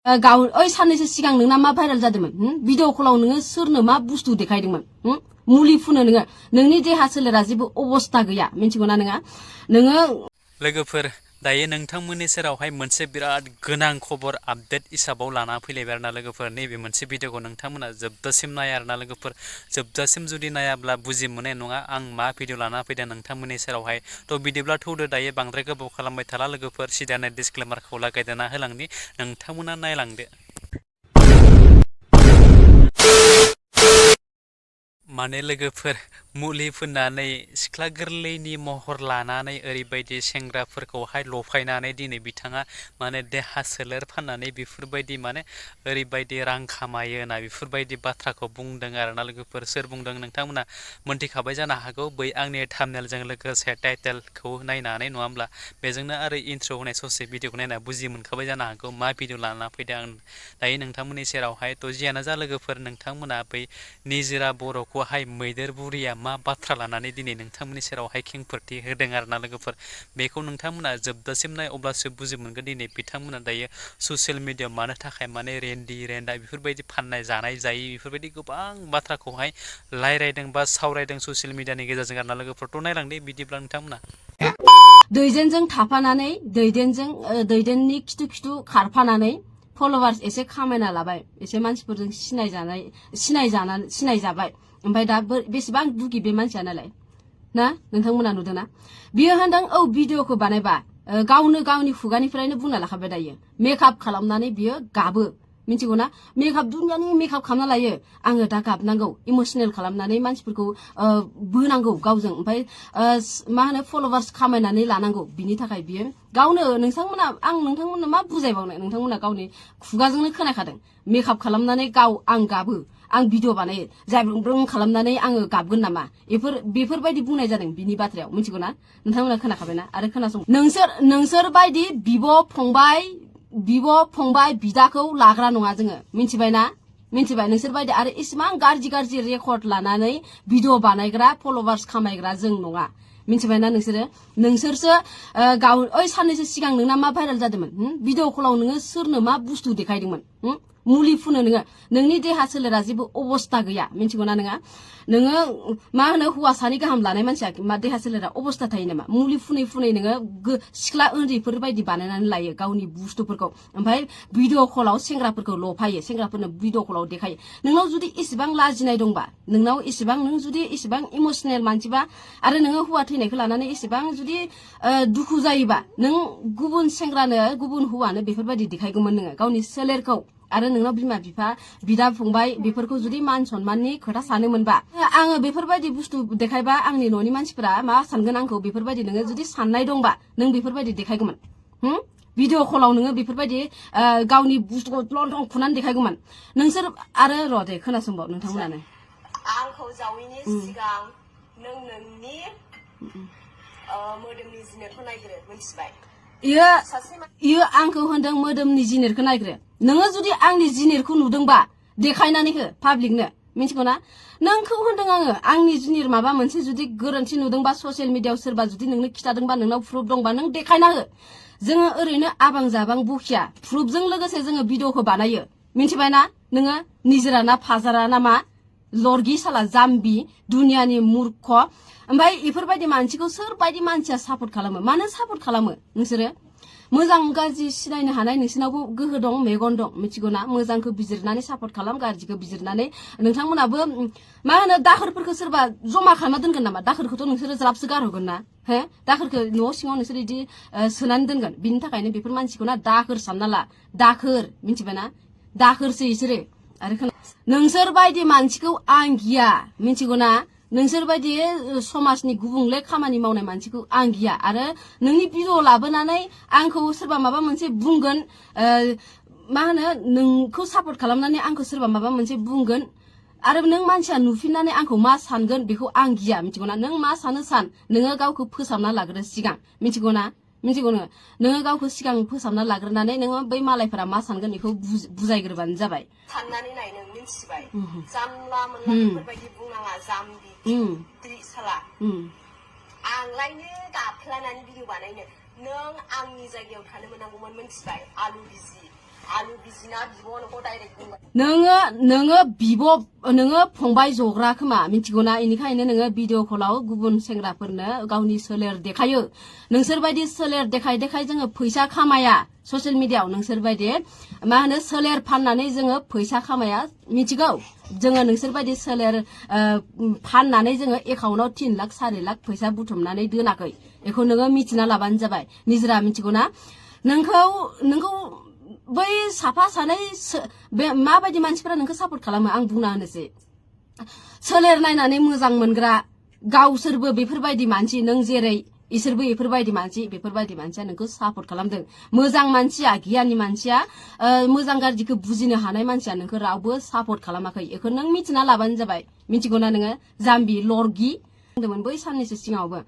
गाव ओइ साननैसो सिगां नोंना मा भाइरेल जादोंमोन भिडिअ कलाव नोङो सोरनो मा बुस्थु देखायदोंमोन मुलि फुनो नोङो नोंनि देहा सोलेरा जेबो अबस्था गैया मिन्थिगौना नोङो लोगोफोर दायो नोंथांमोननि सेरावहाय मोनसे बिराद गोनां खबर आपडेट हिसाबाव लाना फैलायबाय आरोना लोगोफोर नैबे मोनसे भिडिअखौ नोंथांमोना जोबजासिम नाय आरोना लोगोफोर जोबजासिम जुदि नायाब्ला बुजि मोननाय नङा आं मा भिडिअ लाना फैदों नोंथांमोननि सेरावहाय थ' बिदिब्ला थौदो दायो बांद्राय गोबाव खालामबाय थाला लोगोफोर सिदानो डिसक्लेमारखौ लागायदेरना होलांनि नोंथांमोना नायलांदो माने लोगोफोर मुलि फुननानै सिख्ला गोरलैनि महर लानानै ओरैबायदि सेंग्राफोरखौहाय लफायनानै दिनै बिथाङा माने देहा सोलेर फाननानै बेफोरबायदि माने ओरैबायदि रां खामायो होनना बेफोरबायदि बाथ्राखौ बुंदों आरोना लोगोफोर सोर बुंदों नोंथांमोना मोनथिखाबाय जानो हागौ बै आंनि थाम्बनेलजों लोगोसे टाइटेलखौ नायनानै नङा होमब्ला बेजोंनो आरो इन्ट्र' होनाय ससे भिडिअखौ नायना बुजि मोनखाबाय जानो हागौ मा भिडिअ लाना फैदों आं दायो नोंथांमोननि सेरावहाय थ' जियानो जा लोगोफोर नोंथांमोना बै निजोरा बर'खौहाय मैदेर बुरिया मा बाथ्रा लानानै दिनै नोंथांमोननि सेरावहाय खेंफोरथि होदों आरोना लोगोफोर बेखौ नोंथांमोना जोबजासिम नाय अब्लासो बुजि मोनगोन दिनै बिथांमोना दायो ससियेल मिडियाआव मानो थाखाय माने रेन्डि रेन्डा बेफोरबायदि फाननाय जानाय जायि बेफोरबायदि गोबां बाथ्राखौहाय रायरायदों बा सावरायदों ससियेल मिडियानि गेजेरजों आरोना लोगोफोरथ' नायलांदे बिदिब्ला नोंथांमोना दैदेनजों थाफानानै दैदेननि खिथु खारफानानै फलोवार्स एसे खामायना लाबाय एसे मानसिफोरजों सिनायजाबाय ओमफ्राय दा बेसेबां दुगि बे मानसिया नालाय ना नोंथांमोना नुदोंना बियो होनदों औ भिडिअखौ बानायबा गावनो गावनि खुगानिफ्रायनो बुंना लाखाबाय दायो मेकआप खालामनानै बियो गाबो मिन्थिगौना मेकआप दुनियानि मेकआप खालामना लायो आङो दा गाबनांगौ इमोसनेल खालामनानै मानसिफोरखौ बोनांगौ गावजों ओमफ्राय मा होनो फलोवार्स खामायनानै लानांगौ बिनि थाखाय बियो गावनो नोंथांमोननो मा बुजायबावनो नोंथांमोना गावनि खुगाजोंनो खोनाखादों मेकआप खालामनानै आं गाबो आं भिडिअ बानायो जाब्रुं खालामनानै आङो गाबगोन नामा बेफोरबायदि बुंनाय जादों बिनि बाथ्रायाव मिन्थिगौना नोंथांमोना खोनाखाबायना आरो खोनासं नोंसोर बायदि बिब' फंबाय बिदाखौ लाग्रा नङा जोङो मिन्थिबाय नोंसोर बायदि आरो इसेबां गाज्रि रेकर्ड लानानै भिडिअ बानायग्रा फलोवार्स खामायग्रा जों नङा मिन्थिबायना नोंसोरसो गाव ओइ साननैसो सिगां नोंना मा भाइरेल जादोंमोन भिडिअ कलाव नोङो सोरनो मा बुस्थु देखायदोंमोन मुलि फुनो नोंनि देहा सोलेरा जेबो अबस्था गैया मिन्थिगौना नोङो मा होनो हौवासानि गाहाम लानाय मानसिया मा देहा सोलेरा अबस्था थायो नामा मुलि फुनै नोङो सिख्ला उन्दैफोर बायदि बानायनानै लायो गावनि बुस्थुफोरखौ ओमफ्राय भिडिअ कलाव सेंग्राफोरखौ लफायो सेंग्राफोरनो भिडिअ कलाव देखायो नोंनाव जुदि इसेबां लाजिनाय दंबा नों जुदि इसेबां इमोसनेल मानसिबा आरो नोङो हौवा थैनायखौ लानानै इसेबां जुदि दुखु जायोबा नों गुबुन सेंग्रानो गुबुन हौवानो बेफोरबायदि देखायगौमोन नोङो गावनि सोलेरखौ आरो नोंनाव बिमा बिफा बिदा फंबाय बेफोरखौ जुदि मान सनमाननि खोथा सानोमोनबा आङो बेफोरबायदि बुस्थु देखायबा आंनि न'नि मानसिफोरा मा सानगोन आंखौ बेफोरबायदि नोङो जुदि साननाय दंबा नों बेफोरबायदि देखायगौमोन भिडिअ कलाव नोङो बेफोरबायदि गावनि बुस्थुखौ लं खुनानै देखायगौमोन नोंसोर आरो र' दे खोनासंबाव नोंथांमोनानो आंखौ जावैनि सिगां नोंनि मोदोमनि जिनिरखौ नायग्रो मिन्थिबाय इयो आंखौ होनदों मोदोमनि जिनिरखौ नायग्रो नोङो जुदि आंनि जिनिरखौ नुदोंबा देखायनानै हो पाब्लिकनो मिन्थिगौना नोंखौ होनदों आंनि जिनिर माबा मोनसे जुदि गोरोन्थि नुदोंबा ससियेल मिडियाआव सोरबा जुदि नोंनो खिथादोंबा नोंनाव प्रुफ दंबा नों देखायना हो जोङो ओरैनो आबां जाबां बुखिया प्रुफजों लोगोसे जोङो भिडिअखौ बानायो मिन्थिबायना नोङो निजोरा ना फाजारा ना मा लरगि साला जाम्बि दुनियानि मूर्ख ओमफ्राय बेफोरबायदि मानसिखौ सोरबायदि मानसिया सापर्ट खालामो मानो सापर्ट खालामो नोंसोरो मोजां गाज्रि सिनायनो हानाय नोंसिनावबो गोहो दं मेगन दं मिथिगौना मोजांखौ बिजिरनानै सापर्ट खालाम गाज्रिखौ बिजिरनानै नोंथांमोनाबो मा होनो दाखोरफोरखौ सोरबा जमा खालामना दोनगोन नामा दाखोरखौथ' नोंसोरो ज्राबसो गारहरगोन ना हो दाखोरखौ न' सिङाव नोंसोर बिदि सोनानै दोनगोन बिनि थाखायनो बेफोर मानसिखौ ना दाखोर सानना ला दाखोर मिथिबायना दाखोरसो इसोरो आरो नोंसोर बायदि मानसिखौ आं गिया मिथिगौना नोंसोर बायदि समाजनि गुबुंले खामानि मावनाय मानसिखौ आं गिया आरो नोंनि भिडिअ लाबोनानै आंखौ सोरबा माबा मोनसे बुंगोन मा होनो नोंखौ सापर्ट खालामनानै आंखौ सोरबा माबा मोनसे बुंगोन आरो नों मानसिया नुफिननानै आंखौ मा सानगोन बेखौ आं गिया मिथिगौना नों मा सानो सान नोङो गावखौ फोसाबना लाग्रो सिगां मिथिगौ नोङो गावखौ सिगां फोसाबना लाग्रोनानै नोङो बै मालायफोरा मा सानगोन बेखौ बुजायग्रोबानो जाबाय साननानै नाय नों मिन्थिबाय जानला मोनला बेफोरबायदि बुंनाङा जाम्बि साला आंलायनो गाफ्लानानै भिडिअ बानायनो नों आंनि जायगायाव थानो मोननांगौमोन मिन्थिबाय आलु बिजि आलु बिजिना बिब' नोंखौ डाइरेक्ट बुंबाय नोङो बिब' नोङो फंबाय जग्रा खोमा मिथिगौना इनिखायनो नोङो भिडिअ कलाव गुबुन सेंग्राफोरनो गावनि सोलेर देखायो नोंसोरबायदि सोलेर देखाय जोङो फैसा खामाया ससियेल मिडियायाव नोंसोरबायदि मा होनो सोलेर फाननानै जोङो फैसा खामाया मिथिगौ जोङो नोंसोरबायदि सोलेर फाननानै जोङो एकाउन्टाव 3 लाख 4 लाख फैसा बुथुमनानै दोनाखै बेखौ नोङो मिथिना लाबानो जाबाय निजरा मिथिगौना नोंखौ बै साफा सानै बे माबायदि मानसिफोरा नोंखौ सापर्ट खालामो आं बुंना होनोसै सोलेर नायनानै मोजां मोनग्रा गावसोरबो बेफोरबायदि मानसि नों जेरै इसोरबो बेफोरबायदि मानसिया नोंखौ सापर्ट खालामदों मोजां मानसिया गियाननि मानसिया मोजां गाज्रिखौ बुजिनो हानाय मानसिया नोंखौ रावबो सापर्ट खालामाखै बेखौ नों मिथिना लाबानो जाबाय मिथिगौना नोङो जाम्बि लरगि होनदोंमोन बै साननैसो सिगाङावबो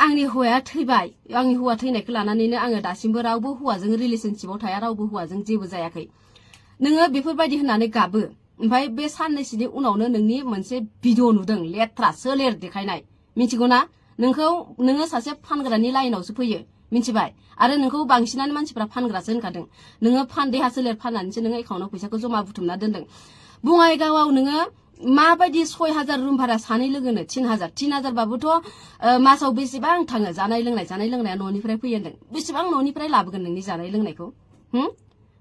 आंनि हौवाया थैबाय आंनि हौवा थैनायखौ लानानैनो आङो दासिमबो रावबो हौवाजों रिलेशनशिपआव थाया रावबो हौवाजों जेबो जायाखै नोङो बेफोरबायदि होननानै गाबो ओमफ्राय बे साननैसोनि उनावनो नोंनि मोनसे भिडिअ नुदों लेथ्रा सोलेर देखायनाय मिथिगौना नोङो सासे फानग्रानि लाइनावसो फैयो मिथिबाय आरो नोंखौ बांसिनानो मानसिफ्रा फानग्रासो होनखादों नोङो देहा सोलेर फाननानैसो नोङो एकाउन्टाव फैसाखौ जमा बुथुमना दोनदों बङाइगावआव नोङो माबायदि 6000 रुम भारा सानै लोगोनो 3000 बाबोथ' मासाव बेसेबां थाङो जानाय लोंनाया न'निफ्राय फैयो होनदों बेसेबां न'निफ्राय लाबोगोन नोंनि जानाय लोंनायखौ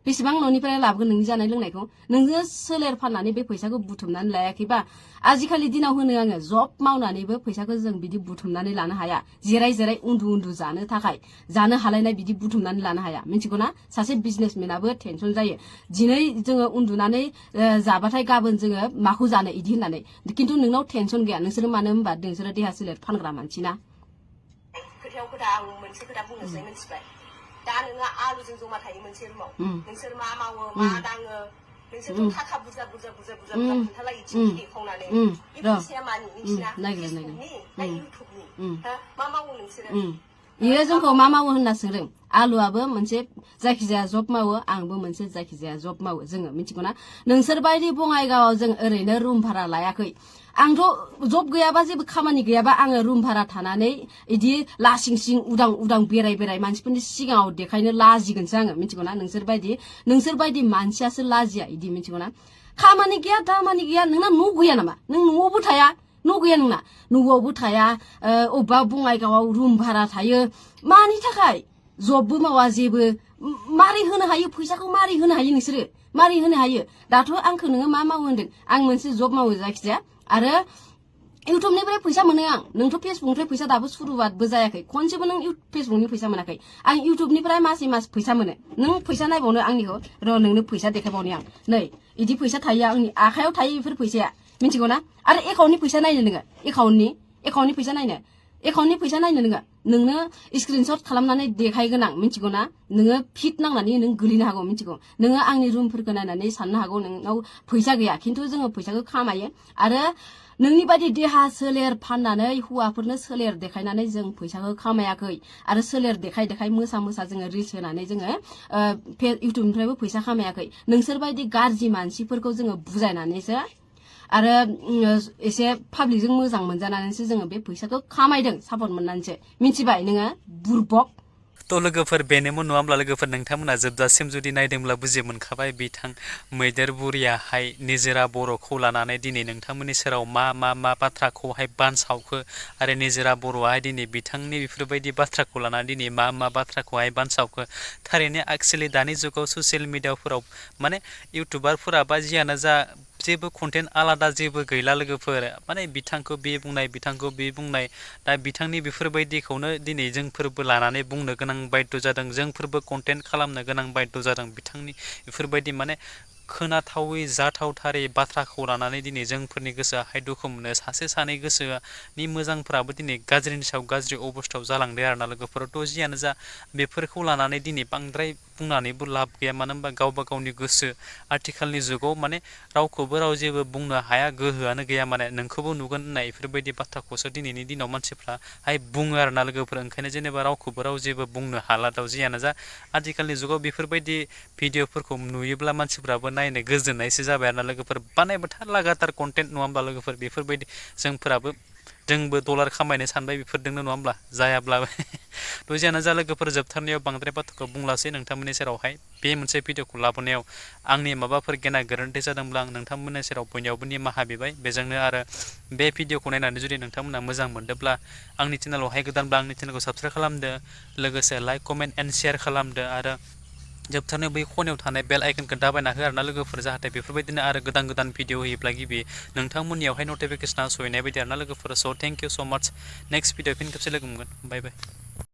बेसेबां न'निफ्राय लाबोगोन नोंनि जानाय लोंनायखौ नोङो सोलेर फाननानै बे फैसाखौ बुथुमनानै लायाखैबा आजिखालि दिनाव होनो आङो जब मावनानैबो फैसाखौ जों बिदि बुथुमनानै लानो हाया जिराय उन्दु जानो थाखाय जानो हालायनाय बिदि बुथुमनानै लानो हाया मिथिगौना सासे बिजनेसमेनाबो टेनसन जायो दिनै जोङो उन्दुनानै जाबाथाय गाबोन जोङो माखौ जानो इदि होननानै खिन्थु नोंनाव टेनसन गैया नोंसोरो मानो होनबा नोंसोरो देहा सोलेर फानग्रा मानसि ना खोथायाव खोथा आं मोनसे खोथा बुंनोसै मिथिबाय दा नोङो आलुजों जमा थायो मोनसे रुमाव नोंसोर मा मावो मा दाङो नोंसोरथ' थाखा बुरजा खोन्थालायो टिभि देखावनानै बे फैसाया मानि नोंसिना फेसबुकनि ना इउटुबनि मा मावो नोंसोरो इयो जोंखौ मा मावो होनना सोंदों आलुआबो मोनसे जायखिजाया जब मावो आंबो मोनसे जायखिजाया जब मावो जोङो मिथिगौना नोंसोरबायदि बङाइगावआव जों ओरैनो रुम भारा लायाखै आंथ' जब गैयाबा जेबो खामानि गैयाबा आङो रुम भारा थानानै इदि लासिं उदां बेराय मानसिफोरनि सिगाङाव देखायनो लाजिगोनसो आङो मिथिगौना नोंसोरबायदि मानसियासो लाजिया इदि मिथिगौना खामानि गैया दामानि गैया नोंना न' गैया नामा नों न'आवबो थाया न' गैया नोंना न'आवबो थाया अबेबा बङाइगावआव रुम भारा थायो मानि थाखाय जबबो मावा जेबो मारै होनो हायो फैसाखौ मारै होनो हायो नोंसोरो मारै होनो हायो दाथ' आंखौ नोङो मा मावो होनदों आं मोनसे जब मावो जायखिजाया आरो इउटुबनिफ्राय फैसा मोनो आं नोंथ' फेसबुकनिफ्राय फैसा दाबो सुरुवातबो जायाखै खनसेबो नों फेसबुकनि फैसा मोनाखै आं इउटुबनिफ्राय मासै मास फैसा मोनो नों फैसा नायबावनो आंनिखौ र' नोंनो फैसा देखायबावनो आं नै इदि फैसा थायो आंनि आखायाव थायो बेफोर फैसाया मिथिगौना आरो एकाउन्टनि फैसा नायनो नोङो एकाउन्टनि फैसा नायनो नोंनो स्क्रिनशट खालामनानै देखायगोन आं मिथिगौना नोङो फिट नांनानै नों गोलैनो हागौ मिथिगौ नोङो आंनि रुमफोरखौ नायनानै साननो हागौ नोंनाव फैसा गैया खिन्थु जोङो फैसाखौ खामायो आरो नोंनि बायदि देहा सोलेर फाननानै हौवाफोरनो सोलेर देखायनानै जों फैसाखौ खामायाखै आरो सोलेर देखाय मोसा जोङो रिल्स होनानै जोङो इउटुबनिफ्रायबो फैसा खामायाखै नोंसोरबायदि गाज्रि मानसिफोरखौ जोङो बुजायनानैसो आरो एसे पाब्लिकजों मोजां मोनजानानैसो जोङो बे फैसाखौ खामायदों सापर्ट मोननानैसो मिथिबाय नोङो बुरबक थ' लोगोफोर बेनोमोन नङा होमब्ला लोगोफोर नोंथांमोना जोबजासिम जुदि नायदोंब्ला बुजि मोनखाबाय बिथां मैदेर बुरियाहाय निजोरा बर'खौ लानानै दिनै नोंथांमोननि सेराव मा बाथ्राखौहाय बानसावखो आरो निजोरा बर'आहाय दिनै बिथांनि बेफोरबायदि बाथ्राखौ लानानै दिनै मा बाथ्राखौहाय बानसावखो थारैनो एक्चुअलि दानि जुगाव ससियेल मिडियाफोराव माने इउटुबारफोरा बा जियानो जा जेबो कन्टेन्ट आलादा जेबो गैला लोगोफोर माने बिथांखौ बे बुंनाय दा बिथांनि बेफोरबायदिखौनो दिनै जोंफोरबो लानानै बुंनो गोनां बायद' जादों जोंफोरबो कन्टेन्ट खालामनो गोनां बायद' जादों बिथांनि बेफोरबायदि माने खोनाथावै जाथावथारै बाथ्राखौ लानानै दिनै जोंफोरनि गोसोआहाय दुखु मोनो सासे सानै गोसोनि मोजांफ्राबो दिनै गाज्रिनि सायाव गाज्रि अबस्थायाव जालांदों आरोना लोगोफोराथ' जियानो जा बेफोरखौ लानानै दिनै बांद्राय बुंनानैबो लाब गैया मानो होनबा गावबा गावनि गोसो आथिखालनि जुगाव माने रावखौबो राव जेबो बुंनो हाया गोहोआनो गैया माने नोंखौबो नुगोन होननाय बेफोरबायदि बाथ्राखौसो दिनैनि दिनाव मानसिफ्राहाय बुङो आरोना लोगोफोर ओंखायनो जेनेबा रावखौबो राव जेबो बुंनो हाला दाव जियानो जा आथिखालनि जुगाव बेफोरबायदि भिडिअफोरखौ नुयोब्ला मानसिफ्राबो नायनो गोजोननायसो जाबाय आरोना लोगोफोर बानायबाय था लागातार कन्टेन्ट नङा होमबा लोगोफोर बेफोरबायदि जोंफोराबो जोंबो डलार खामायनो सानबाय बेफोरदोंनो नङा होमब्ला जायाब्लाबो थ' जियानो जा लोगोफोर जोबथारनायाव बांद्राय बाथ्राखौ बुंलासै नोंथांमोननि सेरावहाय बे मोनसे भिडिअखौ लाबोनायाव आंनि माबाफोर गेना गोरोन्थि जादोंब्ला आं नोंथांमोननि सेराव बयनियावबो निमाहा बिबाय बेजोंनो आरो बे भिडिअखौ नायनानै जुदि नोंथांमोना मोजां मोनदोंब्ला आंनि चेनेलावहाय गोदानब्ला आंनि चेनेलखौ साबस्क्राइब खालामदो लोगोसे लाइक कमेन्ट एन्ड शेयार खालामदो आरो जोबथारनायाव बै खनायाव थानाय बेल आइकनखौ दाबायना हो आरोना लोगोफोर जाहाथे बेफोरबायदिनो आरो गोदान भिडिअ होयोब्ला गिबि नोंथांमोननियावहाय नटिफिकेसना सहैनाय बायदि आरोना लोगोफोर स' थेंक इउ स' माच नेक्स्ट भिडिअ फिन खेबसे लोगो मोनगोन बाय बाय